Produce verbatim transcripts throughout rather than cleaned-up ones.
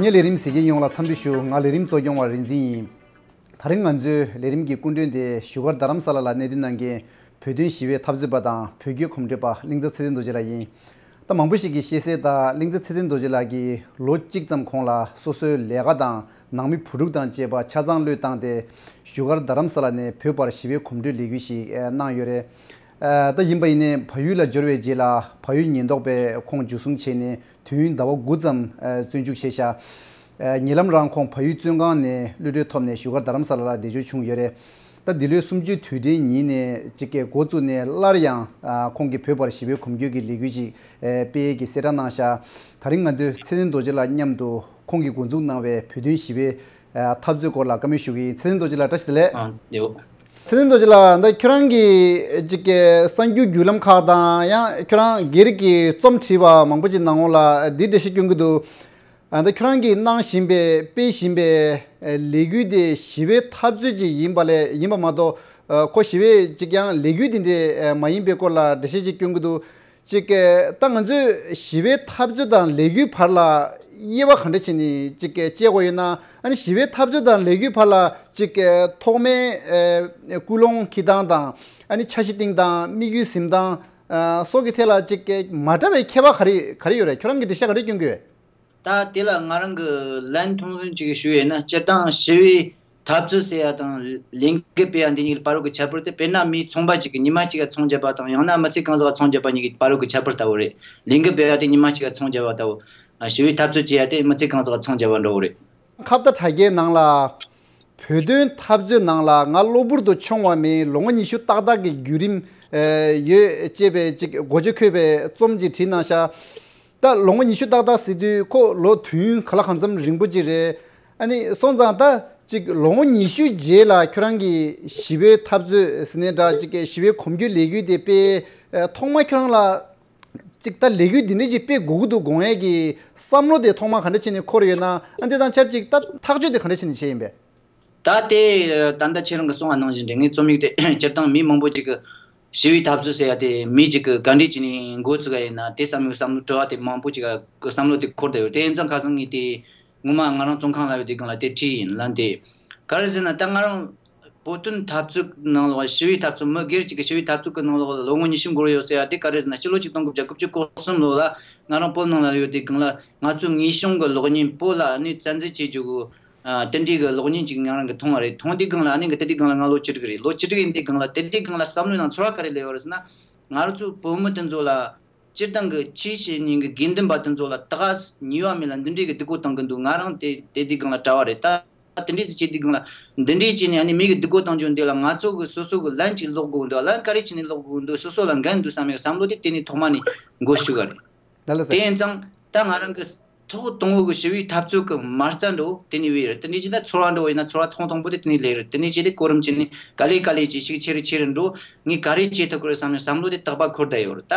ངའི་ལས་རིམ་གཟིགས་མཁན་ཡོངས་ལ་འཚམས་འདྲི་ཞུ། ང་ལས་རིམ་གཙོ་སྐྱོང་བ་རིག་འཛིན་ཡིན། ད་རིང་ང་ཚོའི་ལས་རིམ་གྱི་སྐུ་མགྲོན་དེ་བཞུགས་སྒར་རྡ་རམ་ས་ལ་ལ་གནས་སྡོད་གནང་མཁན་བོད་དོན་ཞི་བའི་འཐབ་རྩོད་པ་དང་བོད་བརྒྱུད་གོམ་བགྲོད་པ་གླིང་རྩ་ཚེ་བརྟན་རྡོ་རྗེ་ལགས་ཡིན། ད་མང་པོ་ཞིག་གིས་ཤེས་གསལ་ལྟར་གླིང་རྩ་ཚེ་བརྟན་རྡོ་རྗེ་ལགས་ཀྱིས་ལོ་གཅིག་ཙམ་གོང་ལ་སོ་སོའི་ལས་ཀ་དང་ནང་མི་བུ་ཕྲུག་དང་བཅས་པ་ཆ་ཚང་བློས་བཏང་སྟེ་བཞུགས་སྒར་རྡ་རམ་ས་ལ་ནས་བོད་པར་ཞི་བའི་གོམ་བགྲོད་ལས་འགུལ་ཞིག་གནང་ཡོད་རེད། ད་ཡིན་པ་ཡིན་ནའི་བལ་ཡུལ་ལ་འབྱོར་བའི་རྗེས་ལ་བལ་ཡུལ་ཉེན་རྟོག་པས་ཁོང་འཇུ་བཟུང་བྱས་ནས་དུས་ཡུན་ཟླ་བ་དགུ་ཙམ་བཙོན་འཇུག་བྱས་ཤག་ཉེ་ལམ་རང་ཁོང་བལ་ཡུལ་བཙོན་ཁང་ནས་གློད་གྲོལ་ཐོབ་ནས་བཞུགས་སྒར་རྡ་རམ་ས་ལ་ལ་བསྡད་འཇུག་བྱུང་ཡོད་རེད། ད་འདི་ལོའི་གསུམ་བཅུའི་དུས་དྲན་ཉིན་ནས་གཅིག་གི་འགོ་བཙུགས་ནས་སླར་ཡང་ཁོང་གིས་བོད་པར་ཞི་བའི་གོམ་བགྲོད་ཀྱི་ལས་འགུལ་ཅིག་སྤེལ་ཡས་ཀྱི་གསལ་བསྒྲགས་གནང་ཤག་ད་རིང་ང་ཚོས་ཚེ་བརྟན་རྡོ་རྗེ་ལགས་མཉམ་དུ་ཁོང་གིས་འགོ་འཛུགས་གནང་བའི་བོད་དོན་ཞི་བའི་འཐབ་རྩོད་སྐོར་ལ་བཀའ་མོལ་ཞུ་གི་ཡིན། ཚེ་བརྟན་རྡོ་རྗེ་ལགས་བཀྲ་ཤིས་བདེ་ལེགས། ཨ་ཡོ། ཚེ་བརྟན་རྡོ་རྗེ་ལགས་ད་ཁྱོད་རང་གིས་གཅིག་གི་གསར་འགྱུར་བརྒྱུད་ལམ་ཁག་དང་ཡང་ཁྱོད་རང་སྒེར་གྱི་རྩོམ་བྲིས་པ་མང་པོ་ཅིག་ནང་ལོགས་ལ་འདི་འགྲེལ་བཤད་སྐྱོན་གྱི་འདུག་ཨ་ད་ཁྱོད་རང་གིས་གནང་བཞིན་པའི་སྤེལ་བཞིན་པའི་ལས་འགུལ་དེ་ཞི་བའི་འཐབ་རྩོད་ཅིག་ཡིན་པ་ལས་ཡིན་པ་མ་གཏོགས་ཁོ་ཞི་བའི་ཅིག་ཡང་ལས་འགུལ་དེ་འདྲས་མ་ཡིན་པའི་སྐོར་ལ་འགྲེལ་བཤད་ཅིག་སྐྱོན་གྱི་འདུག་ཅིག་ད་ང་ཚོས་ཞི་བའི་འཐབ་རྩོད་དང་ལས་འགུལ་བར་ལ་དབྱེ་བ་ག་འདྲ་བྱས་ནས་ཅིག་དཔྱད་དགོས་ཡོད་ན། ཨ་ནི་ཞི་བའི་འཐབ་རྩོད་དང་ལས་འགུལ་བར་ལ་ཅིག་ཐོག་མའི་ཀུན་སློང་འཁྱེར་སྟངས་དང་ཨ་ནི་འཆར་གཞི་བཏིང་སྟངས་དམིགས་ཡུལ་འཛིན་སྟངས་སོགས་ཀྱི་ཐད་ལ་ཅིག་མ་འདྲ་བའི་ཁྱད་པར་ག་རེ་ག་རེ་ཡོད་རེད། ཁྱོད་རང་གིས་འགྲེལ་བཤད་ག་རེ་སྐྱོན་གྱི་ཡོད། ད་དེ་ལ་ང་རང་གི་ལན་མཐོང་ཚུལ་ཅིག་ཞུ་ཡས་ན། སྤྱིར་བཏང་ཞི་བའི་འཐབ་རྩོད་ཟེར་ཡ་དང་ལས་འགུལ་སྤེལ་ཡ་འདི་གཉིས་ཀྱི་བར་རོ་གི་ཁྱད་པར་དེ་དཔེར་ན་མི་ཚོང་པ་ཅིག་གིས་ཉི་མ་གཅིག་ག་ཚོང་བརྒྱབ་པ་དང་ཡང་ན་མི་ཚེ་གང་ཟག་ག་ཚོང་བརྒྱབ་པ་གཉིས་ཀྱི་བར་རོ་གི་ཁྱད་པར་ལྟ་བུ་རེད། ལས་འགུལ་སྤེལ་ཡ་དེ་ཉི་མ་གཅིག་ག་ཚོང་བརྒྱབ་པ་ལྟ་བུ། ཞི་བའི་འཐབ་རྩོད་བྱེད་ཡ་དེ་མི་ཚེ་གང་ཟག་ག་ཚོང་བརྒྱབ་པ་འདྲ་བོ་རེད། ཁ་བརྡ་དྲ་རྒྱའི་ནང་ལ་བོད་དོན་འཐབ་རྩོད་ནང་ལ་ང་གློ་བུར་དུ་མཆོང་བ་མེད། ལོ་ངོ་ཉི་ཤུ་ཏག་ཏག་གི་བརྒྱུད་རིམ་ཡོད་ཅེས་པའི་ཅིག་གོ་ཆ་འཁོད་པའི་རྩོམ་ཅིག་བྲིས་གནང་ཤག་ད་ལོ་ངོ་ཉི་ཤུ་ཏག་ཏག་ཟེར་དུས་ཁོ་ལོ་དུས་ཡུན་ག་ལ་གང་འཚམ་རིང་པོ་ཅིག་རེད། ཨ་ནི་སོང་ཙང་ད་ཅིག་ལོ་ངོ་ཉི་ཤུ་རྗེས་ལ་ཁྱོད་རང་གིས་ཞི་བའི་འཐབ་རྩོད་ཟེར་ནའི་འདྲ་ཅིག་ཞི་བའི་གོམ་བགྲོད་ལས་འགུལ་དེ་སྤེལ་ཐོག་མ་ཁྱོད་རང་ལ་ཅིག་ད་ལས་འགུལ་འདི་འདྲ་ཅིག་སྤེལ་དགོས་ཀྱི་འདུག་དགོངས་ཡས་ཀྱི་བསམ་བློ་དེ་ཐོག་མ་ག་འདྲ་བྱས་ནས་འཁོར་ཡོད་ན། ཨ་འདི་དང་ཆབས་ཅིག་ད་ཐག་གཅོད་དེ་ག་འདྲ་བྱས་ནས་བྱས་ཡིན་པས། ད་དེ་ད་ལྟ་ཁྱེད་རང་གིས་གསུངས་པ་ནང་བཞིན་རེད། ངའི་རྩོམ་ཡིག་དེ་སྤྱིར་བཏང་མི་མང་པོ་ཅིག་གིས་ཞི་བའི་འཐབ་རྩོད་ཟེར་ཡ་དེ་མི་ཅིག་གིས་ག་འདྲས་བྱས་ནས་འགོ་བཙུགས་ཡ་ཡིན་ན་དེ་བསམ་ཡོད་བསམ་བློ་དྲི་བ་དེ་མང་པོ་ཅིག་གི་བསམ་བློ་དེ་འཁོར་བསྡད་ཡོད། དེ་ཡིན་ཙང་ཁ་སང་ངས་དེ་ངོ་མ་ང་རང་བཙོན་ཁང་ལ་ཡོད་དུས་སྒང་ལ་དེ་བྲིས་ཡིན། ལན་དེ་ག་རེ་ཟེར་ན། ད་ང་རང་བོད་དོན་འཐབ་རྩོད་ནང་ལོགས་ཞི་བའི་འཐབ་རྩོད་མི་སྒེར་གཅིག་གི་ཞི་བའི་འཐབ་རྩོད་ཀྱི་ནང་ལོགས་ལ་ལོ་ངོ་ཉི་ཤུ་འགོར་ཡོད་ཟེར་ཡ་དེ་ག་རེ་ཟེར་ན། ཕྱི་ལོ་ཆིག་སྟོང་དགུ་བརྒྱ་དགུ་བཅུ་གོ་གསུམ་ལོ་ལ་ང་རང་བོད་ནང་ལ་ཡོད་དུས་སྒང་ལ་ང་ཚོའི་ངེས་གཞུང་གི་གློག་བརྙན་བོད་ལ་ནི་བཙན་འཛུལ་བྱེད་རྒྱུ་གི་ཨ་དེ་འདྲའི་གི་གློག་བརྙན་ཅིག་ང་རང་གིས་མཐོང་བ་རེད། མཐོང་དུས་སྒང་ལ་ཨ་ནི་གི་དེ་དུས་སྒང་ལ་ང་ལོ་བཅུ་དྲུག་རེད། ལོ་བཅུ་དྲུག་ཡིན་དུས་སྒང་ལ་དེ་དུས་སྒང་ལ་བསམ་བློའི་ནང་ཚོར་བ་ག་རེ་སླེབས་ཡོད་རེད་ཟེར་ན། ང་རང་ཚོའི་བོད་མི་དེ་ཚོ་ལ་སྤྱིར་བཏང་གི་ཆོས་བྱེད་མཁན་གྱི་དགེ་འདུན་པ་དེ་ཚོ་ལ་ད་ག་ཉེས་པ་མེད་ལ་འདི་འདྲའི་གི་སྡུག་གོ་བཏང་གི་འདུག་ང་རང་དེ་དེ་དུས་སྒང་ལ་གྲྭ་བ་རེད། ད་དེ་འདྲའི་ཅིག་བྱེད་དུས་སྒང་ལ་འདི་འདྲའི་བྱས་ནས་ཨ་ནི་མི་གི་སྡུག་གོ་བཏང་རྒྱུ་འདི་ལ་ང་ཚོ་གི་སོ་སོ་གི་ལན་ཅིག་སློག་དགོས་འདུག་ལན་ག་རེ་བྱས་ནས་སློག་དགོས་འདུག་སོ་སོ་ལ་འགན་འདུག་བསམ་ཡག་བསམ་བློ་དེ་དེ་ནས་ཐོག་མ་ནས་འགོ་ཞུགས་པ་རེད། ལ་ལ་དེ་ཟེར། ཡིན་ཙང་ད་ང་རང་གི་ཐོག་དང་པོ་གི་ཞི་བའི་འཐབ་རྩོད་ཀྱི་མ་རྩ་འདྲ་བོ་དེ་ནས་བས་རེད། དེ་ནས་ཅི་ད་ཚོར་བ་འདྲ་བོ་ཡིན་ན་ཚོར་བ་ཐོག་དང་པོ་དེ་དེ་ནས་སླེབས་རེད། དེ་ནས་ཅི་དེ་གོ་རིམ་བྱས་ནས་ག་ལེ་ག་ལེ་ཅིག་ཤུགས་ཆེ་རུ་ཆེ་རུ་འགྲོ། ངས་ག་རེ་བྱེད་ཐུབ་ཀྱི་རེད་བསམ་ནས་བསམ་བློ་དེ་རྟག་པར་འཁོར་བསྡད་ཡོད་རེད། ད་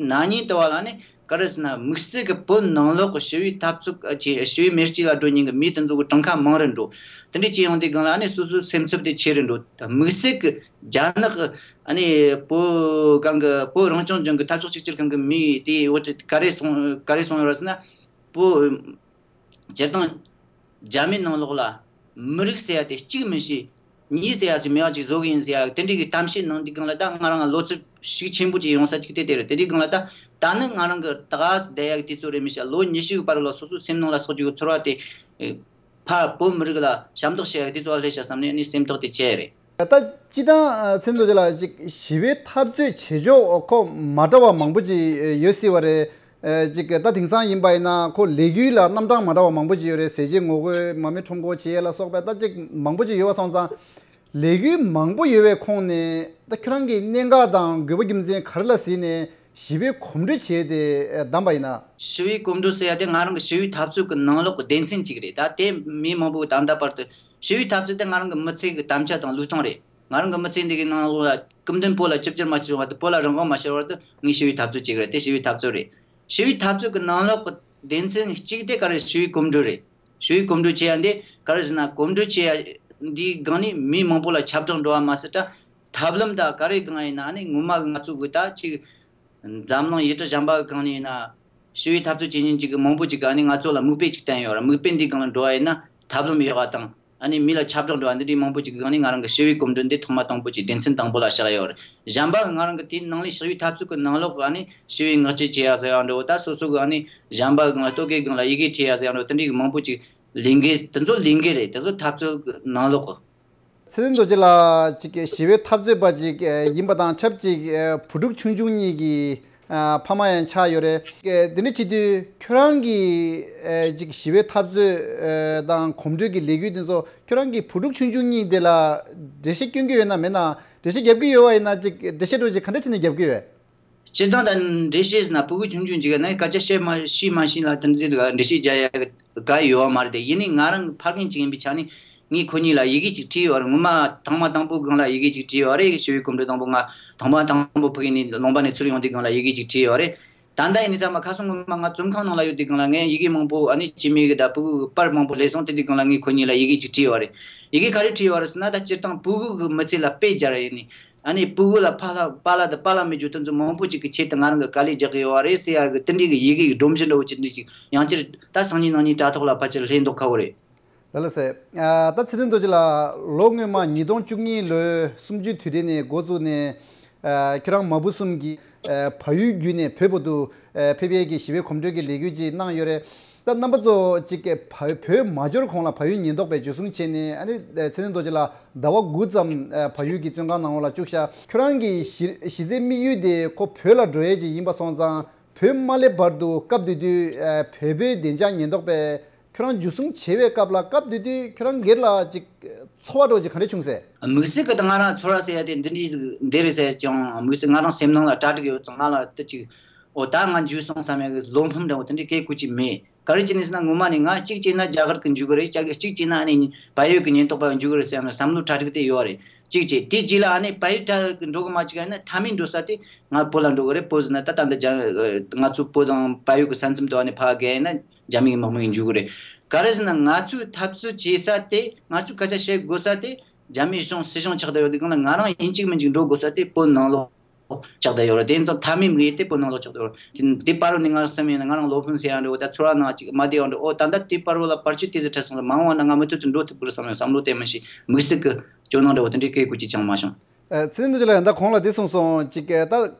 ན་ནིང་དུ་བ་ལ་ནི་ག་རེ་ཟེར་ན་དམིགས་བསལ་གྱི་བོད་ནང་ལོགས་ཀྱི་ཞི་བའི་འཐབ་རྩོད་ཀྱི་ཞི་བའི་མེ་ལྕེ་ལ་འགྲོ་མཁན་གྱི་མི་དེ་ཚོ་གི་གྲངས་ཀ་མང་རུ་འགྲོ། དེ་འདྲ་བྱས་ཡོང་དུས་སྒང་ལ་ནི་སོ་སོའི་སེམས་འཚབ་དེ་ཆེ་རུ་འགྲོ། ད་དམིགས་བསལ་གྱི་རྒྱ་ནག་གི་ཨ་ནི་བོད་སྒང་གི་བོད་རང་སྐྱོང་ལྗོངས་ཀྱི་འཐབ་ཕྱོགས་གཅིག་གྱུར་ཁང་གི་མི་དེ་འོ་དེ་ག་རེ་གསུངས་ག་རེ་གསུངས་ཡོད་རེད་ཟེར་ན། བོད་སྤྱིར་བཏང་རྒྱ་མིའི་ནང་ལོགས་ལ་མི་རིགས་ཟེར་ཡ་དེ་གཅིག་མིན་ཞེས་གཉིས་ཟེར་ཡ་ཞིག་མེད་པ་ཅིག་བཟོ་གི་ཡིན་ཟེར་ཡ་དེ་འདྲའི་གི་གཏམ་བཤད་གནང་དུས་སྒང་ལ་ད་ང་རང་ལ་བློ་འཚབ་ཤུགས་ཆེན་པོ་ཅིག་ཡོང་ས་ཅིག་དེ་དེ་རེད། དེ་དུས་སྒང་ལ་ད་ད་ནི་ང་རང་གི་ད་ག་བསྡད་ཡག་གི་དུས་ཚོད་རེད་མི་ཤེས། ལོ་ཉི་ཤུ་གི་བར་ལ་སོ་སོའི་སེམས་ནང་ལ་སོགས་ཀྱི་ཚོར་བ་དེ་ཕར་བོད་མི་རིགས་ལ་ཞབས་འདེགས་ཞུ་ཡག་གི་དུས་ཚོད་ལ་སླེབས་ཤག་བསམ་ནས་ནི་སེམས་ཐག་དེ་བཅད་རེད། ད་སྤྱིར་བཏང་ཚེ་རིང་རྡོ་རྗེ་ལགས་ཅིག་ཞི་བའི་འཐབ་རྩོད་བྱེད་ཕྱོགས་ཁོ་མ་འདྲ་བ་མང་པོ་ཅིག་ཡོད་སྲིད་པ་རེད། ཅིག་ད་དེང་སང་ཡིན་པ་ཡིན་ན་ཁོ་ལས་འགུལ་ལ་རྣམ་གྲངས་མ་འདྲ་བ་མང་པོ་ཅིག་ཡོད་རེད། ཟས་བཅད་ངོ་རྒོལ་མ་རྨོས་ཁྲོམ་སྐོར་བྱེད་ཡས་ལ་སོགས་པ་ད་ཅིག་མང་པོ་ཅིག་ཡོད་པ་སོང་ཙང་། ལས་འགུལ་མང་པོ་ཡོད་པའི་ཁོངས་ནས་ད་ཁྱོད་རང་གི་གནད་འགག་དང་དགོས་པ་རྒྱུ་མཚན་ག་རེ་ལ་གཟིགས་ནས་ཞི་བའི་གོམ་བགྲོད་བྱས་ཏེ་བདམས་པ་ཡིན་ན། ཞི་བའི་གོམ་བགྲོད་ཟེར་ཡ་དེ་ང་རང་གི་ཞི་བའི་འཐབ་རྩོད་ཀྱི་ནང་ལོགས་ཀྱི་སྡེ་ཚན་གཅིག་རེད། ད་དེ་མི་མང་པོས་ད་ལྟ་བར་དུ་ཞི་བའི་འཐབ་རྩོད་དེ་ང་རང་གི་མི་ཚེ་གི་དམ་བཅའ་དང་ལུགས་མཐུན་རེད། ང་རང་གི་མི་ཚེ་འདི་གི་ནང་ལོགས་ལ་སྐུ་མདུན་བོད་ལ་ཆིབས་བསྒྱུར་མ་བྱས་བར་དུ་བོད་ལ་རང་དབང་མ་ཤོར་བར་དུ་ངས་ཞི་བའི་འཐབ་རྩོད་ཅིག་རེད། དེ་ཞི་བའི་འཐབ་རྩོད་རེད། ཞི་བའི་འཐབ་རྩོད་ཀྱི་ནང་ལོགས་ཀྱི་སྡེ་ཚན་གཅིག་དེ་ག་རེ་ཞི་བའི་གོམ་བགྲོད་རེད། ཞི་བའི་གོམ་བགྲོད་བྱེད་ཡ་འདི་ག་རེ་ཟེར་ན་གོམ་བགྲོད་བྱེད་ཡ་འདིའི་སྒང་ནས་མི་མང་པོ་ལ་ཁྱབ་བསྒྲགས་འགྲོ་བ་མ་ཟད་ད་ཐབས་ལམ་ད་ག་རེ་སྒང་ཡིན་ན་ནི་ངོ་མ་ང་ཚོ་གི་ད་ཅིག་འཛམ་གླིང་ཡུལ་གྲུ་གཞན་པ་གི་སྒང་ནས་ཡིན་ན་ ཞི་བའི་འཐབ་རྩོད་བྱེད་མཁན་ཅིག་གི་མང་པོ་ཅིག་གིས་ཨ་ནི་ང་ཚོ་ལ་མིག་དཔེ་ཅིག་བསྟན་ཡོད་རེད། མིག་དཔེ་འདིའི་སྒང་ལ་འགྲོ་བ་ཡིན་ན་ཐབས་ལམ་ཡོད་པ་དང་། ཨ་ནི་མི་ལ་ཁྱབ་བསྒྲགས་འགྲོ་བ་འདི་འདྲའི་མང་པོ་ཅིག་གིས་ཨ་ནི་ང་རང་གི་ཞི་བའི་གོམ་བགྲོད་འདི་ཐོག་མ་དང་པོ་ཅིག་སྡེ་ཚན་དང་པོ་ལ་བཞག་ཡོད་རེད། གཞན་པ་ང་རང་གི་དེའི་ནང་ལས་ཞི་བའི་འཐབ་རྩོད་ཀྱི་ནང་ལོགས་ཀྱི་ཨ་ནི་ཞི་བའི་ངག་བཅད་བྱེད་ཡ་ཟེར་ཡ་འགྲོ་ད་སོ་སོ་གི་ཨ་ནི་གཞན་པ་གི་སྒང་ལ་ལྟོ་གོས་སྒང་ལ་ཡི་གེ་བྲིས་ཡ་ཟེར་ཡ་འགྲོ་དེ་འདྲའི་གི་མང་པོ་ཅིག་ལས་འགན་དེ་ཚོ་ལས་འགན་རེད། དེ་ཚོ་འཐབ་རྩོད་ཀྱི་ནང་ལོགས་ཀྱི། ཚེ་བརྟན་རྡོ་རྗེ་ལགས་ཅིག་ཞི་བའི་འཐབ་རྩོད་པ་ཅིག་ཡིན་པ་དང་ཆབས་ཅིག་བུ་ཕྲུག་ཆུང་ཆུང་གཉིས་ཀྱི་ཕ་མ་ཡང་ཆགས་ཡོད་རེད། དེ་འདྲ་བྱེད་དུས་ཁྱོད་རང་གི་ཅིག་ཞི་བའི་འཐབ་རྩོད་དང་གོམ་བགྲོད་ཀྱི་ལས་འགུལ་དེ་ཚོ་ཁྱོད་རང་གི་བུ་ཕྲུག་ཆུང་ཆུང་གཉིས་དེ་ལ་འགྲེལ་བཤད་སྐྱོན་གྱི་ཡོད་ན་མེད་ན། འགྲེལ་བཤད་རྒྱབ་ཀྱི་ཡོད་པ་ཡིན་ན་ཅིག་འགྲེལ་བཤད་འདྲ་བོ་ཅིག་ག་འདྲ་བྱས་ནས་རྒྱབ་ཀྱི་ཡོད། སྤྱིར་བཏང་ད་འགྲེལ་བཤད་ཟེར་ན་ཕྲུ་གུ་ཆུང་ཆུང་ཅིག་ནི་སྐད་ཆ་བཤད་མ་ཤེས་མ་ཤེས་ལ་དེ་འདྲ་འགྲེལ་བཤད་རྒྱག་ཡ་གི་ག་ཡོད་པ་མ་རེད་དེ། ཡིན་ནའི་ང་རང་ཕ་རྒན་ཅིག་ཡིན་པའི་ཆ་ནས་ངས་ཁོ་གཉིས་ལ་ཡི་གེ་ཅིག་བྲིས་ཡོད་རེད། ངོ་མ་ཐེངས་མ་དང་པོ་སྒང་ལ་ཡི་གེ་ཅིག་བྲིས་ཡོད་རེད། ཞི་བའི་གོམ་བགྲོད་དང་པོ་ང་ཐེངས་མ་དང་པོ་ཕ་གི་ནས་ལུང་པ་ནས་ཚུར་ཡོང་དུས་སྒང་ལ་ཡི་གེ་ཅིག་བྲིས་ཡོད་རེད། ད་ལྟ་ཡིན་ནའི་ཚང་མ་ཁ་སང་སྔོན་མ་ང་བཙོན་ཁང་ནང་ལ་ཡོད་དུས་སྒང་ལ་ངས་ཡི་གེ་མང་པོ་ཨ་ནི་སྐྱེ་དམན་གི་ད་ཕྲུ་གུ་པར་མང་པོ་ལེན་སོང་། དེ་དུས་སྒང་ལ་ངས་ཁོ་གཉིས་ལ་ཡི་གེ་ཅིག་བྲིས་ཡོད་རེད། ཡི་གེ་ག་རེ་བྲིས་ཡོད་རེད་ཟེར་ན་ད་སྤྱིར་བཏང་ཕྲུ་གུ་གི་མི་ཚེ་ལ་དཔེ་སྦྱར་ཡིན་ནའི། ཨ་ནི་ཕྲུ་གུ་ལ་ཕ་ལ་པཱ་ལགས་དང་པཱ་ལགས་མེད་རྒྱུ་དེ་ཚོ་མང་པོ་ཅིག་གི་ཆེད་དུ་ང་རང་གིས་དཀའ་ལས་རྒྱག་གི་ཡོད་རེད་ཟེར་ཡ་གི་དེ་འདྲའི་གི་ཡི་གེ་གི་སྒྲོམ་གཞི་འདྲ་བོ་ཅིག་འདི་ཅིག་ཡང་བསྐྱར་ད་སང་ཉིན་གནངས་ཉིན་དྲ་ཐོག་ལ་ཕལ་ཆེར་སླེབས་མདོག་ཁ་པོ་རེད། ལ་ལ་ཟེར། ད་ཚེ་བརྟན་རྡོ་རྗེ་ལགས་ལོ་སྔོན་མ་ཉིས་སྟོང་བཅུ་གཉིས་ལོའི་གསུམ་བཅུའི་དུས་དྲན་ནས་འགོ་བཙུགས་ནས་ཁྱེད་རང་མ་བུ་གསུམ་གྱིས་བལ་ཡུལ་བརྒྱུད་ནས་བོད་བར་དུ་ཕེབས་ཡས་ཀྱི་ཞི་བའི་གོམ་བགྲོད་ཀྱི་ལས་འགུལ་ཅིག་གནང་ཡོད་རེད། ད་རྣམ་པ་ཚོ་གཅིག་བོད་མ་འབྱོར་གོང་ལ་བལ་ཡུལ་ཉེན་རྟོག་པས་འཇུ་བཟུང་བྱས་ནས་ཨ་ནི་ཚེ་བརྟན་རྡོ་རྗེ་ལགས་ཟླ་བ་དགུ་ཙམ་བལ་ཡུལ་གྱི་བཙོན་ཁང་ནང་ལ་བཅུག་ཤག་ཁྱོད་རང་གི་གཞི་གཞི་རྩའི་དམིགས་ཡུལ་དེ་ཁོ་བོད་ལ་འགྲོ་ཡས་ཅིག་ཡིན་པ་སོང་ཙང་བོད་མ་སླེབས་བར་དུ་སྐབས་དེ་དུས་བལ་པོའི་བདེ་འཇགས་ཉེན་རྟོག་པས་ཁྱོད་རང་འཇུ་བཟུང་བྱས་པའི་སྐབས་ལ་སྐབས་དེ་དུས་ཁྱོད་རང་སྒེར་ལ་ཅིག་ཚོར་བ་འདྲ་ཅིག་ག་འདྲ་བྱུང་ཟེར། དམིགས་བསལ་གྱི་ད་ང་རང་ཚོར་བ་ཟེར་ཡ་དེ་འདི་འདྲའི་ཟིག་འདི་རེད་ཟེར་ཀྱང་དམིགས་བསལ་ང་རང་སེམས་ནང་ལ་གྲ་སྒྲིག་ཡོད་ཙང་ང་ལ་དེ་ཅིག་ཨོ་ད་ང་འཇུ་སོང་བསམ་ཡ་གི་བློ་ཕམ་འདྲ་བོ་དེ་འདྲའི་སྐད་ཁུལ་ཅིག་མེད། ག་རེ་བྱས་ནས་ཟེར་ན་ངོ་མ་ནས་ང་གཅིག་བྱས་ན་རྒྱ་གར་གི་འཇུ་གི་རེད། གཅིག་བྱས་ན་ཨ་ནི་བལ་ཡུལ་གི་ཉེན་རྟོག་པ་འཇུ་གི་རེད་ཟེར་ཡ་ནི་བསམ་བློ་གྲ་སྒྲིག་དེ་ཡོད་རེད། གཅིག་བྱས་དེ་རྗེས་ལ་ཨ་ནི་བལ་ཡུལ་ད་འགྲོ་གི་མ་བཅུག་ཡ་ན་མཐའ་མའི་འགྲོ་ས་དེ་ང་བོད་ལ་འགྲོ་གི་རེད། བོད་ཟེར་ན་ད་ད་འདི་རྒྱ་ང་ཚོ་བོད་དང་བལ་ཡུལ་གི་ས་མཚམས་དུ་ཨ་ནི་ཕ་གི་ཡིན་ན་རྒྱ་མི་གི་དམག་མི་འཇུ་གི་རེད། ག་རེ་ཟེར་ན་ང་ཚོའི་འཐབ་རྩོད་བྱེད་ས་དེ་ང་ཚོས་སྐད་ཆ་བཤད་དགོས་ས་དེ་རྒྱ་མིའི་གཞུང་སྲིད་གཞུང་ཆགས་བསྡད་ཡོད་དུས་སྒང་ལ་ང་རང་ཡིན་གཅིག་མིན་གཅིག་འགྲོ་དགོས་ས་དེ་བོད་ནང་ལོགས་ཆགས་བསྡད་ཡོད་རེད། དེ་ཡིན་ཙང་མཐའ་མའི་དམིགས་ཡུལ་དེ་བོད་ནང་ལོགས་ཆགས་བསྡད་ཡོད་རེད། དེ་དེ་བར་དུ་ནས་ང་སེམས་ཡིན་ན་ང་རང་བློ་ཕམ་ཟེར་ཡ་འདྲ་བོ་ད་ཚོར་བ་ནང་གཅིག་མ་བསྡད་ཡོད་འདྲ། ཨོ་ད་ལྟ་དེ་བར་བ་ལ་བར་ཆད་དེ་ཟིག་འཕྲད་སོང་ཙང་མ་འོངས་པ་ན་ང་མུ་མཐུད་དུ་འགྲོ་ཐུབ་ཀྱི་རེད་བསམ་ཡོད། བསམ་བློ་གཏན་མི་ཤེས། དམིགས་བསལ་གྱི་སྐྱོ་སྣང་འདྲ་བོ་དེ་འདྲའི་སྐད་ཁུལ་གཅིག་ཀྱང་མ་བྱུང་། ཨ། ཚེ་བརྟན་རྡོ་རྗེ་ལགས་ཡང་ད་གོང་ལ་འདི་གསུངས་སོང་། གཅིག་ད་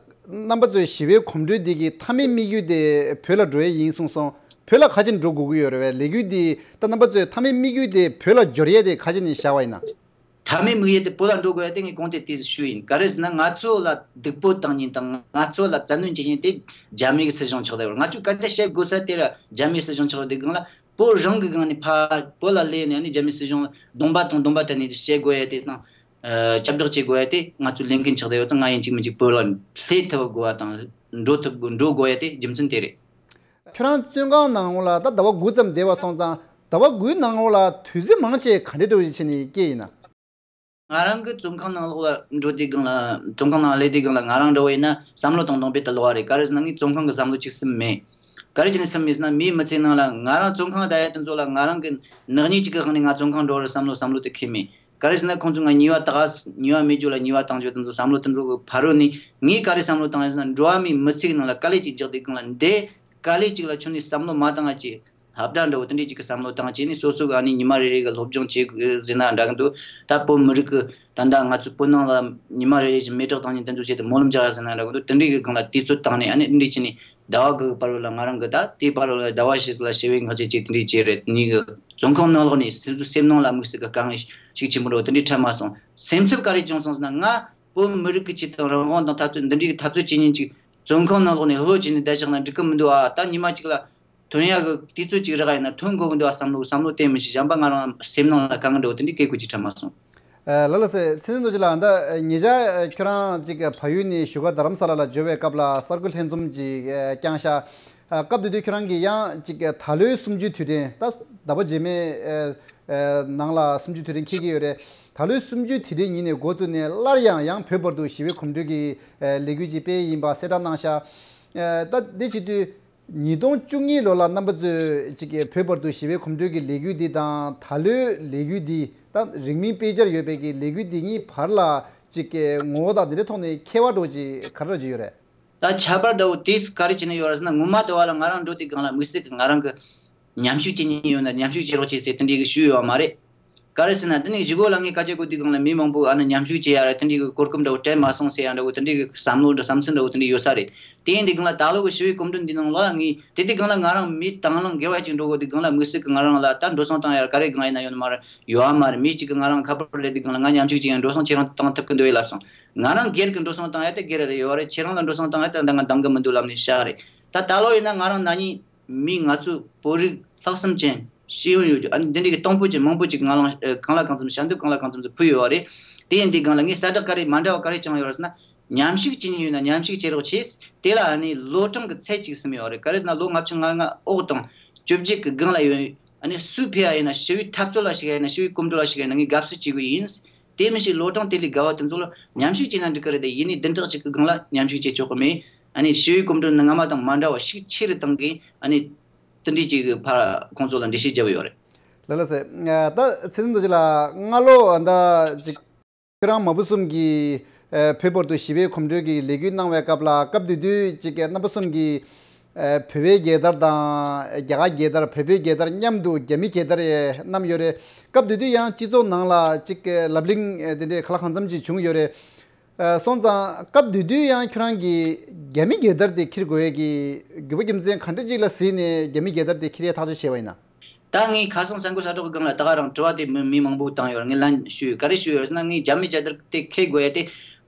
རྣམ་པ་ཚོའི་ཞི་བའི་གོམ་བགྲོད་འདི་གི་མཐའ་མའི་དམིགས་ཡུལ་དེ་བོད་ལ་འགྲོ་ཡས་ཡིན་གསུངས་སོང་། བོད་ལ་ག་ཅིག་འགྲོ་དགོས་ཀྱི་ཡོད་རེད་བས། ལས་འགུལ་འདི་ད་རྣམ་པ་ཚོའི་མཐའ་མའི་དམིགས་ཡུལ་དེ་བོད་ལ་འབྱོར་ཡས་དེ་ག་ཅིག་ནས་བཞག་པ་ཡིན་ན། མཐའ་མའི་དམིགས་ཡུལ་དེ་བོད་ལ་འགྲོ་དགོས་ཡ་དེ་ངས་གོང་དེ་དུས་སུ་ཞུས་ཡིན། ག་རེ་ཟེར་ན་ང་ཚོ་ལ་སྡུག་པོ་བཏང་མཁན་དང་ང་ཚོ་ལ་བཙན་གནོན་བྱེད་མཁན་དེ་རྒྱ་མི་གི་སྲིད་གཞུང་ཆགས་བསྡད་ཡོད། ང་ཚོས་སྐད་ཆ་བཤད་དགོས་ས་དེ་ར་རྒྱ་མིའི་སྲིད་གཞུང་ཆགས་བསྡད་སྒང་ལ་བོད་རང་གི་སྒང་ནས་ཕར་བོད་ལ་སླེབས་ནས་ཨ་ནི་རྒྱ་མིའི་སྲིད་གཞུང་ལ་གདོང་པ་དང་གདོང་པ་བསྟན་ནས་བཤད་དགོས་ཡ་དེ་དང་། ཨ། ཁྱབ་བསྒྲགས་བྱེད་དགོས་ཡ་དེ་ང་ཚོའི་ལས་འགན་ཆགས་བསྡད་ཡོད་ཙང་ང་ཡིན་གཅིག་མིན་གཅིག་བོད་ལ་སླེབས་ཐུབ་དགོས་པ་དང་འགྲོ་ཐུབ་དགོས་འགྲོ་དགོས་ཡ་དེ་རྒྱུ་མཚན་དེ་རེད། ཁྱོད་རང་བཙོན་ཁང་ནང་ལ་ད་ཟླ་བ་དགུ་ཙམ་བསྡད་པ་སོང་ཙང་ཟླ་བ་དགུའི་ནང་ལ་དུས་ཚོད་མང་ཆེ་ག་འདྲ་འདྲ་བོ་ཞིག་བྱས་ནས་སྐྱེལ་ཡིན་ན། ང་རང་གི་བཙོན་ཁང་ནང་ལོགས་ལ་འགྲོ་དུས་སྒང་ལ་བཙོན་ཁང་ནང་སླེབས་དུས་སྒང་ལ་ང་རང་འདྲ་བོ་ཡིན་ན་བསམ་བློ་གཏོང་སྟངས་དཔེ་ད་ལོག་པ་རེད། ག་རེ་ཟེར་ན་ངས་བཙོན་ཁང་གི་བསམ་བློ་གཅིག་གསུམ་མེད། ག་རེ་བྱས་ནས་གསུམ་མེད་ཟེར་ན་མིའི་མི་ཚེའི་ནང་ལ་ང་རང་བཙོན་ཁང་བསྡད་ཡ་དེ་ཚོ་ལ་ང་རང་གི་ནག་ཉེས་གཅིག་གི་དབང་ནས་ང་བཙོན་ཁང་འགྲོ་བར་བསམ་བློ་བསམ་བློ་དེ་འཁྱེར་མེད། ག་རེ་ཟེར་ན་ཁོང་ཚོས་ང་ཉེས་པ་དག་ཉེས་པ་མེད་རྒྱུ་ལ་ཉེས་པ་བཏང་རྒྱུ་དེ་ཚོ་བསམ་བློ་དེ་ཚོ་གི་ཕ་རོལ་ནས་ངས་ག་རེ་བསམ་བློ་བཏང་ཡ་ཟེར་ན་འགྲོ་བ་མིའི་མི་ཚེ་གི་ནང་ལ་དཀའ་ལས་གཅིག་རྒྱག་དུས་སྒང་ལ་འདི་དཀའ་ལས་གཅིག་ལ་ཁྱོན་ནས་བསམ་བློ་མ་བཏང་ང་ཅི། ལྷ་བྲལ་འདྲ་བོ་དེ་འདྲས་ཅིག་གི་བསམ་བློ་བཏང་བྱས་ནས་སོ་སོ་གི་ཨ་ནི་ཉི་མ་རེ་རེ་གི་སློབ་སྦྱོང་བྱེད་དགོས་ཟེར་ན་འདྲ་གི་འདུག་ད་བོད་མི་རིགས་ཀྱི་ད་ལྟ་ང་ཚོ་བོད་ནང་ལ་ཉི་མ་རེ་རེ་བཞིན་མེ་སྲེག་བཏང་ནས་དེ་ཚོ་བྱས་ཏེ་སྨོན་ལམ་རྒྱག་ཡ་ཟེར་ན་འདྲ་གི་འདུག་དེ་འདྲས་ཀྱི་སྒང་ལ་དུས་ཚོད་བཏང་ནས་ཨ་ནི་འདི་འདྲས་བྱས་ནས་ཟླ་བ་དགུ་གི་བར་བར་ལ་ང་རང་གི་ད་དེའི་བར་བར་ལ་ཟླ་བ་ཞིག་ལ་ཞི་བའི་ངག་བཅད་ཅིག་དེ་འདྲས་བྱས་རེད། ངའི་གི་བཙོན་ཁང་ནང་ལོགས་ནས་སེམས་སེམས་ནང་ལ་དམིགས་བསལ་གི་དཀའ་ངལ་ཞིག་ཆེན་པོ་འདྲ་བོ་དེ་འདྲས་འཕྲད་མ་སོང་། སེམས་འཚབ་ག་རེ་བྱུང་སོང་ཟེར་ན་ང་བོད་མི་རིགས་ཀྱི་ཆེད་དུ་རང་དབང་དང་འཐབ་རྩོད་འདི་འདྲས་ཀྱི་འཐབ་རྩོད་བྱེད་མཁན་ཅིག་བཙོན་ཁང་ནང་ལོགས་ནས་ལྷོད་བྱས་ནས་བསྡད་བཞག་ན་འགྲིག་གི་མི་འདུག་ཨ། ད་ཉི་མ་གཅིག་ལ་ཐོན་ཡག་གི་དུས་ཚོད་ཅིག་རག་ཡིན་ན་ཐོན་དགོས་ཀྱི་འདུག་ཨ་བསམ་བློ་བསམ་བློ་གཏན་མི་ཤེས། གཞན་པ་ང་རང་སེམས་ནང་ལ་དཀའ་ངལ་འདྲ་བོ་དེ་འདྲའི་སྐད་ཁུར་ཅིག་འཕྲད་མ་སོང་། ཨ། ལ་ལ་སེ་ཚེ་བརྟན་རྡོ་རྗེ་ལགས། ད་ཉེ་ཆར་ཁྱོད་རང་ཅིག་བལ་ཡུལ་ནས་བཞུགས་སྒར་རྡ་རམ་ས་ལ་ལ་འབྱོར་བའི་སྐབས་ལ་གསར་འགོད་ལྷན་འཛོམས་ཅིག་བསྐྱངས་ཤག་ཨ། སྐབས་དེ་དུས་ཁྱོད་རང་གིས་ཡང་ཅིག་ད་ལོའི་གསུམ་བཅུའི་དུས་དྲན། ད་ཟླ་བ་རྗེས་མའི་ཨ་ཨ་ནང་ལ་གསུམ་བཅུའི་དུས་དྲན་འཁེལ་གྱི་ཡོད་རེད། ད་ལོའི་གསུམ་བཅུའི་དུས་དྲན་ཉིན་ནས་འགོ་བཙུགས་ནས་སླར་ཡང་ཡང་བོད་བར་དུ་ཞི་བའི་གོམ་བགྲོད་ཀྱི་ཨ་ལས་འགུལ་ཅིག་སྤེལ་ཡིན་པ་གསལ་བསྒྲགས་གནང་ཤག་ཨ། ད་དེ་བྱེད་དུས་ཉིས་སྟོང་བཅུ་གཉིས་ལོ་ལ་རྣམ་པ་ཚོས་ཅིག་བོད་བར་དུ་ཞི་བའི་གོམ་བགྲོད་ཀྱི་ལས་འགུལ་འདི་དང་ད་ལོའི་ལས་འགུལ་འདི་ད་རིང་མིན་དཔེ་ཆར་ཡོད་པའི་གི་ལས་འགུལ་འདི་གཉིས་བར་ལ་ཅིག་ངོ་བོ་དང་འདི་འདྲའི་ཐོག་ནས་ཁྱད་པར་འདྲ་བོ་ཅིག་ག་རེ་འདྲ་ཅིག་ཡོད་རེད། ད་ཁྱད་པར་འདྲ་བོ་དེས་ག་རེ་བྱས་ནས་ཡོད་རེད་ཟེར་ན། ངོ་མ་དུ་བ་ལ་ང་རང་འགྲོ་དུས་སྒང་ལ་དམིགས་བསལ་གྱི་ང་རང་གི་མཉམ་ཞུགས་བྱེད་མཁན་ཡོད་ན་མཉམ་ཞུགས་བྱེད་རོགས་བྱེད་ཟེར་དེ་འདྲའི་གི་ཞུས་ཡོད་མ་རེད། ག་རེ་ཟེར་ན་དེ་ནས་གཞུག་གུ་ལ་ངས་སྐད་ཆ་གོ་དུས་སྒང་ལ་མི་མང་པོས་ཨ་ནི་མཉམ་ཞུགས་བྱེད་ཡ་རེད། དེ་འདྲའི་གི་གོ་སྐབས་འདྲ་བོ་སྤྲད་མ་སོང་ཟེར་ཡ་འདྲ་བོ་དེ་འདྲའི་གི་བསམ་བློ་འདྲ་བསམ་ཚུལ་འདྲ་བོ་དེ་འདྲའི་ཡོད་ས་རེད། དེ་ཡིན་དུས་སྒང་ལ་ད་ལོ་གི་ཞི་བའི་གོམ་བགྲོད་འདི་ནང་ལོགས་ལ་ངས་དེ་དུས་སྒང་ལ་ང་རང་མི་དང་བླངས་སྒེར་བ་ཅིག་འགྲོ་དགོས་དུས་སྒང་ལ་དམིགས་བསལ་གྱི་ང་རང་ལ་ད་འགྲོ་སོང་བཏང་ཡ་ག་རེ་སྒང་ཡིན་ན་ཡོད་མ་རེད། ཡོད་མ་རེད། མི་གཅིག་གིས་ང་རང་ཁ་པར་སླེབས་དུས་སྒང་ལ་ང་མཉམ་ཞུགས་བྱེད་ཡ་འགྲོ་སོང་ཁྱེད་རང་བཏང་ཐུབ་ཀྱི་འདུག་ཡ་ལབ་སོང་། ང་རང་སྒེར་གྱི་འགྲོ་སོང་བཏང་ཡ་དེ་སྒེར་རེ་ཡོད་རེད། ཁྱེད་རང་ལ་འགྲོ་སོང་བཏང་ཡ་དེ་ད་ང་འདང་གི་མི་འདུག་ལབ་ནས་བཞག་རེད། ད་ད་ལོ་ཡིན་ན་ང་རང་ན་ནིང་མི་ང་ཚོ་བོད་རིགས་ལྷག་བསམ་ཅན་ཤེས་ཡོན་ཡོད་རྒྱུ་ཨ་ནི་འདི་འདྲའི་གི་གཏོང་ཕོད་ཅན་མང་པོ་ཅིག་ང་རང་ཨ་གང་ལ་གང་འཚམ་ཞལ་འདེབས་གང་ལ་གང་འཚམ་ཅིག་ཕུལ་ཡོད་རེད། དེ་ཡིན་དུས་སྒང་ལ་ངས་གསལ་བསྒྲགས་ག་རེ་མ་འདྲ་བ་ག་རེ་བྱུང་ཡོད་རེད་ཟེར་ན། མཉམ་ཞུགས་བྱེད་མཁན་ཡོད་ན་མཉམ་ཞུགས་བྱེད་རོགས་བྱེད། དེ་ལ་ཨ་ནི་ལོ་གྲངས་ཀྱི་ཚད་ཅིག་ཟིན་ཡོད་རེད། ག་རེ་ཟེར་ན་ལོ་ལྔ་བཅུ་ང་ལྔ་འོག་དང་བཅོ་བརྒྱད་ཀྱི་སྒང་ལ་ཡོད། ཨ་ནི་སུས་ཕེབས་ཡ་ཡིན་ན་ཞི་བའི་འཐབ་རྩོད་ལ་ཞུགས་ཡ་ཡིན་ན་ཞི་བའི་གོམ་བགྲོད་ལ་ཞུགས་ཡ་ཡིན་ན་ངས་དགའ་བསུ་བྱེད་དགོས་ཡིན། དེ་མི་ཤེས་ལོ་གྲངས་དེ་ལས་བརྒལ་བ་དེ་ཚོ་ལ་མཉམ་ཞུགས་བྱས་ན་འགྲིག་གི་རེད་དེ། ཡིན་ནའི་བདུན་ཕྲག་གཅིག་གི་སྒང་ལ་མཉམ་ཞུགས་བྱེད་ཆོག་གི་མེད། ཨ་ནི་ཞི་བའི་གོམ་བགྲོད་ནི་སྔ་མ་དང་མ་འདྲ་བ་ཤུགས་ཆེ་རུ་བཏང་གི། ཨ་ནི་དེ་འདྲའི་ཅིག་གི་ཕར་ཁོང་ཚོ་ལ་འགྲེལ་བཤད་བརྒྱབ་ཡོད་རེད། ལགས་ལགས་སེ། ད་ཚེ་རིང་རྡོ་རྗེ་ལགས་སྔ་ལོ་ད་ཅིག་ཁྱོད་རང་མ་བུ་གསུམ་གྱིས་ཨ་བོད་བར་དུ་ཞི་བའི་གོམ་བགྲོད་ཀྱི་ལས་འགུལ་གནང་བའི་སྐབས་ལ་སྐབས་དེ་དུས་ཅིག་རྣམ་པ་གསུམ་གྱིས་ཨ་བོད་པའི་རྒྱལ་དར་དང་རྒྱ་གར་རྒྱལ་དར་བོད་པའི་རྒྱལ་དར་མཉམ་དུ་རྒྱ་མི་རྒྱལ་དར་བསྣམས་ཡོད་རེད། སྐབས་དེ་དུས་ཡང་སྤྱི་ཚོགས་ནང་ལ་ཅིག་ལབ་གླེང་དེ་འདྲའི་ག་ལ་གང་འཚམ་ཅིག་བྱུང་ཡོད་རེད། ཨ་སོང་ཙང་སྐབས་དེ་དུས་ཡང་ཁྱོད་རང་གིས་རྒྱ་མི་རྒྱལ་དར་དེ་འཁྱེར་དགོས་ཡས་ཀྱི་དགོས་པ་རྒྱུ་མཚན་ག་འདྲ་ཅིག་ལ་གཟིགས་ནས་རྒྱ་མི་རྒྱལ་དར་དེ་འཁྱེར་ཡས་ཐག་གཅོད་བྱས་པ་ཡིན་ན། ད་ངས་ཁ་སང་གསར་འགོད་གསར་སྒྲོག་གི་སྒང་ལ་ད་ག་རང་དྲི་བ་དེ་མི་མི་མང་པོ་བཏང་ཡོད་རེད། ངས་ལན་ཞུས་ཡོད། ག་རེ་ཞུས་ཡོད་ཟེར་ན། ངས་རྒྱ་མི་རྒྱལ་དར་དེ་འཁྱེར་དགོས་ཡ་དེ་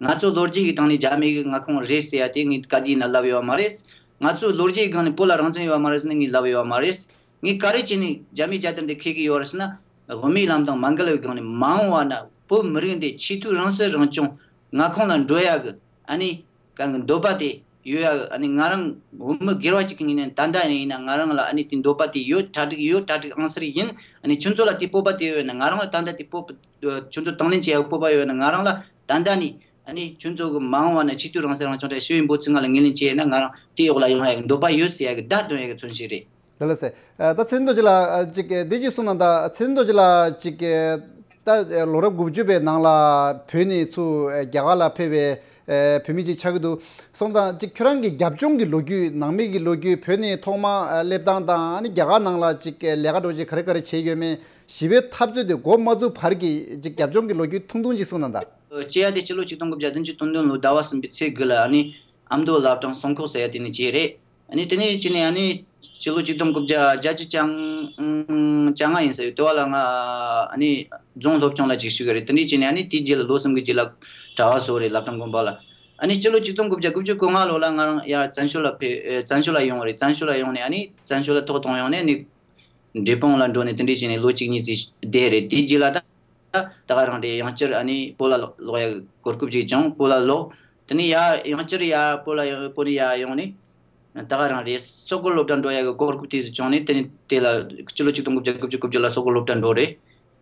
ང་ཚོ་ལོ་རྒྱུས་ཀྱི་སྟེང་ནས་རྒྱ་མི་གི་མངའ་ཁོངས་རེད་ཟེར་ཡ་དེ་ངས་ག་དུས་ཡིན་ན་ལབ་ཡོད་མ་རེད། ང་ཚོ་ལོ་རྒྱུས་ཀྱི་སྒང་ནས་བོད་ལ་རང་བཙན་ཡོད་མ་རེད་ཟེར་ནས་ངས་ལབ་ཡོད་མ་རེད། ངས་ག་རེ་བྱས་ནས་རྒྱ་མིའི་རྒྱལ་དར་འདི་འཁྱེར་གྱི་ཡོད་རེད་ཟེར་ན། དབུ་མའི་ལམ་དང་མ་འགལ་བའི་སྒང་ནས་མ་འོངས་པ་ན་བོད་མི་རིགས་འདི་ཆེས་མཐོའི་རང་སྲིད་རང་སྐྱོང་མངའ་ཁོངས་ལ་འགྲོ་ཡག་གི་ཨ་ནི་གང་གི་འདོད་པ་དེ་ཡོད་ཡག་གི། ཨ་ནི་ང་རང་བོད་མི་སྒེར་བ་གཅིག་གི་ངོས་ནས་ད་ལྟ་ཡིན་ན་ང་རང་ལ་ཨ་ནི་དེ་འདོད་པ་དེ་ཡོད། གྲ་སྒྲིག་ཡོད། གྲ་སྒྲིག་ཨང་གསར་ཡིན། ཨ་ནི་ཁྱོད་ཚོ་ལ་དེ་སྤོབས་པ་དེ་ཡོད་ན་ང་རང་ལ་ད་ལྟ་དེ་སྤོབས་པ་ཁྱོད་ཚོ་དང་ལེན་བྱེད་ཡག་སྤོབས་པ་ཡོད་ན་ང་རང་ལ་ད་ལྟ་ནས། ཨ་ནི་ཁྱོད་ཚོ་གི་མ་འོངས་པ་ན་ཆེས་མཐོའི་རང་སྲིད་རང་སྐྱོང་དེ་ཞི་བའི་འབོད་ཚིག་ལྔ་ལ་ངོས་ལེན་བྱས་ན་ང་རང་དེའི་འོག་ལ་ཡོང་ཡག་གི་འདོད་པ་ཡོད་ཟེར་ཡག་གི་བརྡ་སྟོན་ཡག་གི་མཚོན་བྱེད་རེད། ལགས་ལགས་སེ། ཨ་ད་ཚེ་རིང་རྡོ་རྗེ་ལགས་ཅིག་འདི་ཅིག་གསུངས་ན། ད་ཚེ་རིང་རྡོ་རྗེ་ལགས་ཅིག་ད་ལོ་རབས་དགུ་བཅུ་པའི་ནང་ལ་བོད་ནས་ཚུར་རྒྱ་གར་ལ་ཕེབས་པའི་བོད་མི་ཅིག་ཆགས་ཀྱི་འདུག་སོང་ཙང་ཅིག་ཁྱོད་རང་གི་རྒྱབ་ལྗོངས་ཀྱི་ལོ་རྒྱུས་ནང་མི་གི་ལོ་རྒྱུས་བོད་ནས་ཐོག་མ་སླེབས་སྟངས་དང་ཨ་ནི་རྒྱ་གར་ནང་ལ་ཅིག་ལས་ཀ་འདྲ་ཅིག་ག་རེ་ག་རེ་བྱས་ཡོད་མེད། ཞི་བའི་འཐབ་རྩོད་དེ་འགོ་མ་བཙུགས་བར་གྱི་ཅིག་རྒྱབ་ལྗོངས་ཀྱི་ལོ་རྒྱུས་ཐུང་ཐུང་ཅིག་གསུངས་ན་ད། སྤྱི་ཡ་དེ་སྤྱི་ལོ་ཆིག་སྟོང་དགུ་བརྒྱ་བདུན་ཅུ་དོན་བདུན་ལོའི་ཟླ་བ་གསུམ་པའི་ཚེས་དགུ་ལ་ཨ་ནི་ཨ་མདོ་བླ་བྲང་སྲུང་འཁོར་ཟེར་ཡ་དེ་ནས་བྱས་རེད། ཨ་ནི་དེ་ནས་བྱས་ནས་ཨ་ནི་སྤྱི་ལོ་ཆིག་སྟོང་དགུ་བརྒྱ་བརྒྱད་ཅུ་གྱ་གྱ་ལྔ་ཡིན་ས་ཡོད། དེ་བ་ལ་ང་ཨ་ནི་རྫོང་སློབ་ཆུང་ལ་ཅིག་ཞུགས་ཡོད་རེད། དེ་ནས་བྱས་ནས་ཨ་ནི་དེའི་རྗེས་ལ་ལོ་གསུམ་གྱི་རྗེས་ལ་གྲྭ་བ་བཟོས་རེད། བླ་བྲང་དགོན་པ་ལ། ཨ་ནི་སྤྱི་ལོ་ཆིག་སྟོང་དགུ་བརྒྱ་དགུ་བཅུ་གོ་ལྔ་ལོ་ལ་ང་རང་ཡར་བཙན་བྱོལ་ལ་ཕེབས། ཨེ་བཙན་བྱོལ་ལ་ཡོང་བ་རེད། བཙན་བྱོལ་ལ་ཡོང་ནས་ཨ་ནི་བཙན་བྱོལ་ལ་ཐོག་གཏོང་ཡོང་ནས་ཨ་ནི། འབྲས་སྤུངས་ལ་འགྲོ་ནས་དེ་འདྲས་བྱས་ནས་ལོ་གཅིག་གཉིས་ཙམ་བསྡད་རེད། དེའི་རྗེས་ལ་ད་ད་ག་རང་རེད། ཡང་བསྐྱར་ཨ་ནི་བོད་ལ་ལོག་ཡག་གི་གོ་སྐབས་ཅིག་བྱུང་། བོད་ལ་ལོག་དེ་ནས་ཡར་ཡང་བསྐྱར་ཡར་བོད་ལ་ཡོང་། བོད་ནས་ཡར་ཡོང་ནས་ད་ག་རང་རེད། སོག་པོའི་སློབ་གྲྭ་འགྲོ་ཡག་གི་གོ་སྐབས་དེ་ཚོ་བྱུང་ནས་དེ་ནས་དེ་ལ་སྤྱི་ལོ་ཆིག་སྟོང་དགུ་བརྒྱ་དགུ་བཅུ་གོ་བརྒྱད་ལ་སོག་པོའི་སློབ་གྲྭ་འགྲོ་རེད།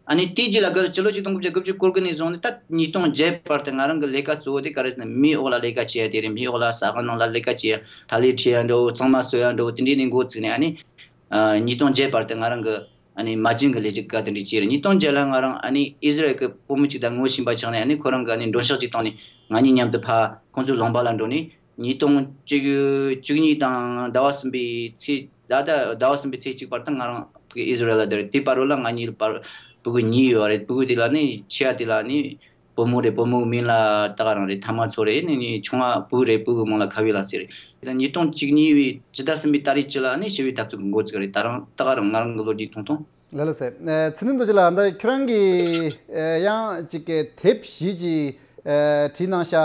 ཨ་ནི་དེའི་རྗེས་ལ་ག་སྤྱི་ལོ་ཆིག་སྟོང་དགུ་བརྒྱ་དགུ་བཅུ་གོ་དགུ་ནས་བཟུང་ནས་ད་ཉིས་སྟོང་བརྒྱད་བར་དུ་ང་རང་གི་ལས་ཀ་གཙོ་བོ་དེ་ག་རེ་ཟེར་ན་མིའི་འོག་ལ་ལས་ཀ་བྱེད་ཡ་དེ་རེད། མིའི་འོག་ལ་ཟ་ཁང་ནང་ལ་ལས་ཀ་བྱེད་ཡ། ཐ་ལི་ཁྲིད་ཡ་འདྲ་བོ། གཙང་མ་བཟོ་ཡ་འདྲ་བོ། དེ་འདྲས་ནས་འགོ་བཙུགས་ནས་ཨ་ནི། ཨ་ཉིས་སྟོང་བརྒྱད་བར་དུ་ང་རང་གི་ཨ་ནི་མ་བྱན་གྱི་ལས་ཀ་དེ་འདྲས་བྱས་རེད། ཉིས་སྟོང་བརྒྱད་ལ་ང་རང་ཨ་ནི་ཨི་ཟི་རལ་གྱི་བུ་མོ་གཅིག་དང་ངོ་ཤེས་པ་ཆགས་ནས། ཨ་ནི་ཁོ་རང་གིས་ཨ་ནི་མགྲོན་ཤག་ཅིག་བཏང་ནས་ང་གཉིས་མཉམ་དུ་ཕར་ཁོང་ཚོའི་ལུང་པ་ལ་འགྲོ་ནས། ཉིས་སྟོང་བཅུ་གཉིས་དང་ཟླ་བ་གསུམ་པའི་ཚེས། ད་ལྟ་ཟླ་བ་གསུམ་པའི་ཚེས་གཅིག་བར་དུ་ང་རང་ཕ་གི་ཨི་ཟི་རལ་ལ་བསྡད་རེད། དེའི་བར་ལ་ང་གཉིས་བར་ཕྲུ་གུ་གཉིས་ཡོད་རེད། ཕྲུ་གུ་དེ་ལ་ནི་ཆེ་བ་དེ་ལ་ནི་བུ་མོ་རེད། བུ་མོའི་མིང་ལ་ད་ག་རང་རེད། ཐ་མ་མཚོ་རེད། ནི་ནི་ཆུང་བ་བུ་རེད། བུ་གི་མིང་ལ་ཁ་བའི་ལ་ཟེར་རེད། ད་ཉིས་སྟོང་བཅུ་གཉིས་པའི་ཕྱི་ཟླ་གསུམ་པའི་ཏ་རིག་བཅུ་ལ་ནི་ཞི་བའི་འཐབ་རྩོད་ཀྱི་འགོ་བཙུགས་རེད། ད་རང་ད་ག་རང་ང་རང་གི་ལོ་རྒྱུས་ཐུང་ཐུང་། ལགས་ལགས་སེ། ཨ་ཚེ་རིང་རྡོ་རྗེ་ལགས། ད་ཁྱོད་རང་གིས་ཨ་ཡང་ཅིག་དེབ་བཞི་ཅིག་ཨ་བྲིས་གནང་ཤག་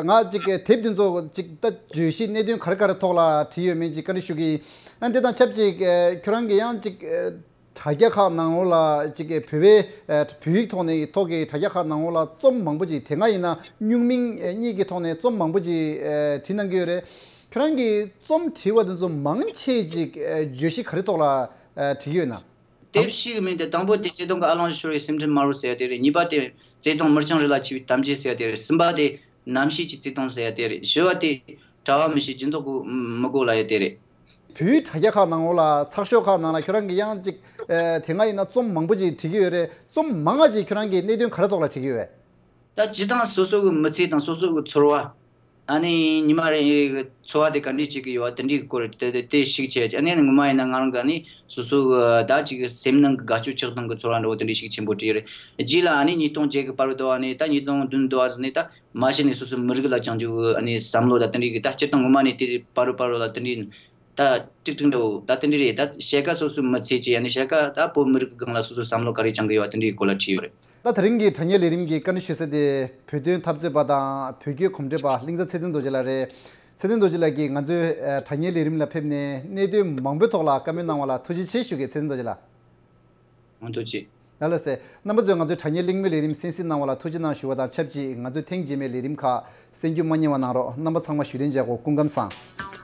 ང་ཅིག་དེབ་འདི་ཚོ་ཅིག་ད་བརྗོད་གཞི་གནད་དོན་ག་རེ་ག་རེ་ཐོག་ལ་བྲིས་ཡོད་མེད་ཅིག་བཀའ་འདྲི་ཞུ་གི་ཡིན། ཨ་འདི་དང་ཆབས་ཅིག་ཨ་ཁྱོད་རང་གིས་ཡང་ཅིག་ཨ་དྲ་རྒྱ་ཁག་ནང་ལོགས་ལ་ཅིག་བོད་པའི་ཨ་བོད་ཡིག་ཐོག་ནས་ཐོག་གི་དྲ་རྒྱ་ཁག་ནང་ལོགས་ལ་རྩོམ་མང་པོ་ཅིག་དེ་སྔ་ཡིན་ན་སྨྱུག་མིང་ཨ་གཉིས་ཀྱི་ཐོག་ནས་རྩོམ་མང་པོ་ཅིག་ཨ་བྲིས་གནང་གི་ཡོད་རེད། ཁྱོད་རང་གིས་རྩོམ་བྲིས་པ་དེ་ཚོ་མང་ཆེ་ཅིག་ཨ་བརྗོད་གཞི་ག་རེ་ཐོག་ལ་ཨ་བྲིས་ཀྱི་ཡོད་ན། དེབ་བཞི་གི་མིང་དེ་དང་པོ་དེ་བརྩེ་དུང་གི་ཨ་ལོང་ཤོར་བའི་སེམས་ཁྲལ་དམར་པོ་ཟེར་ཡ་དེ་རེད། གཉིས་པ་དེ་བརྩེ་དུང་མི་རྐྱང་རི་ལ་འཁྱིལ་བའི་གཏམ་རྒྱུད་ཟེར་ཡ་དེ་རེད། གསུམ་པ་དེ་རྣམ་ཤེས་ཀྱི་བརྩེ་དུང་ཟེར་ཡ་དེ་རེད། བཞི་བ་དེ་གྲྭ་བ་མི་ཤེས་སྦྱིན་བདག་གི་མི་གོ་ལབ་ཡ་དེ་རེད། བོད་ཡིག་དྲ་རྒྱ་ཁག་ནང་ལོགས་ལ་ཚགས་ཤོག་ཁག་ནང་ལ་ཁྱོད་རང་གིས་ཡང་ཅིག་ཨེ་དེ་སྔ་ཡིན་ན་རྩོམ་མང་པོ་ཅིག་བྲིས་ཀྱི་ཡོད་རེད། རྩོམ་མང་ང་ཅིག་ཁྱོད་རང་གིས་གནད་དོན་ག་རེ་ཐོག་ལ་བྲིས་ཀྱི་ཡོད། ད་སྤྱིར་བཏང་སོ་སོ་གི་མི་ཚེ་དང་སོ་སོ་གི་ཚོར་བ། ཨ་ནི་ཉི་མ་རེ་ཚོར་བ་དེ་ག་འདྲས་ཅིག་གི་ཡོད་པ་དེ་འདྲའི་སྐོར་དེ་དེ་དེ་ཞིག་བྱས། ཨ་ནི་ངོ་མ་ཡིན་ན་ང་རང་གི་ཨ་ནི་སོ་སོ་གི་ད་ཅིག་སེམས་ནང་གི་དགའ་སྐྱོ་ཆགས་སྡང་གི་ཚོར་བ་འདྲ་བོ་དེ་འདྲས་ཞིག་ཆེན་པོ་བྲིས་ཡོད་རེད། རྗེས་ལ་ཨ་ནི་ཉིས་སྟོང་བརྒྱད་གི་བར་དུ་ཨ་ནི་ད་ཉིས་སྟོང་བདུན་དུ་ཨ་ཟེར་ནས་ད་མ་གཞི་ནས་སོ་སོ་མི་རིགས་ལ་བཅངས་རྒྱུ་ཨ་ནི་བསམ་བློ་ད་དེ་འདྲའི་གི་ད་སྤྱིར་བཏང་ངོ་མ་ནས་དེ་བར་དུ་བར་དུ་ལ་དེ་འདྲའི་ད་ཀྲིག་ཀྲིག་འདྲ་བོ་ད་དེ་འདྲའི་རེད། ད་ཕྱེད་ཀ་སོ་སོའི་མི་ཚེ་གཅིག་ཨ་ནི་ཕྱེད་ཀ་ད་བོད་མི་རིགས་ཀྱི་སྒང་ལ་སོ་སོ་བསམ་བློ་ག་རེ་བཅངས་གི་ཡོད་པ་དེ་འདྲའི་སྐོར་ལ་བྲིས་ཡོད་རེད། ད་དེ་རིང་གི་དྲ་བརྙན་ལས་རིམ་གྱི་བཀའ་འདྲི་ཞུ་ས་དེ་བོད་དོན་འཐབ་རྩོད་པ་དང་བོད་བརྒྱུད་གོམ་བགྲོད་པ་གླིང་ཚ་ཚེ་བརྟན་རྡོ་རྗེ་ལགས་རེད། ཚེ་བརྟན་རྡོ་རྗེ་ལགས་ཀྱིས་ང་ཚོའི་ཨ་དྲ་བརྙན་ལས་རིམ་ལ་ཕེབས་ནས་གནད་དོན་མང་པོའི་ཐོག་ལ་བཀའ་མོལ་གནང་བ་ལ་ཐུགས་རྗེ་ཆེ་ཞུ་གི། ཚེ་བརྟན་རྡོ་རྗེ་ལགས། ཨང་། ཐུགས་རྗེ་ཆེ། ལགས་སོ། རྣམ་པ་ཚོས་ང་ཚོའི་དྲ་བརྙན་གླེང་མོལ་ལས་རིམ་གསན་གཟིགས་གནང་བ་ལ་ཐུགས་རྗེ་གནང་ཞུ་བ་དང་ཆབས་ཅིག་ང་ཚོའི་ཐེངས་རྗེས་མའི་ལས་རིམ་ཁག་གསན་རྒྱུ་མ་བསྙེལ་བ་གནང་རོགས། རྣམ་པ་ཚང་མ་བཞུགས་གདན་འཇགས་སྒོ་སྐུ་ཁམས་བཟང་།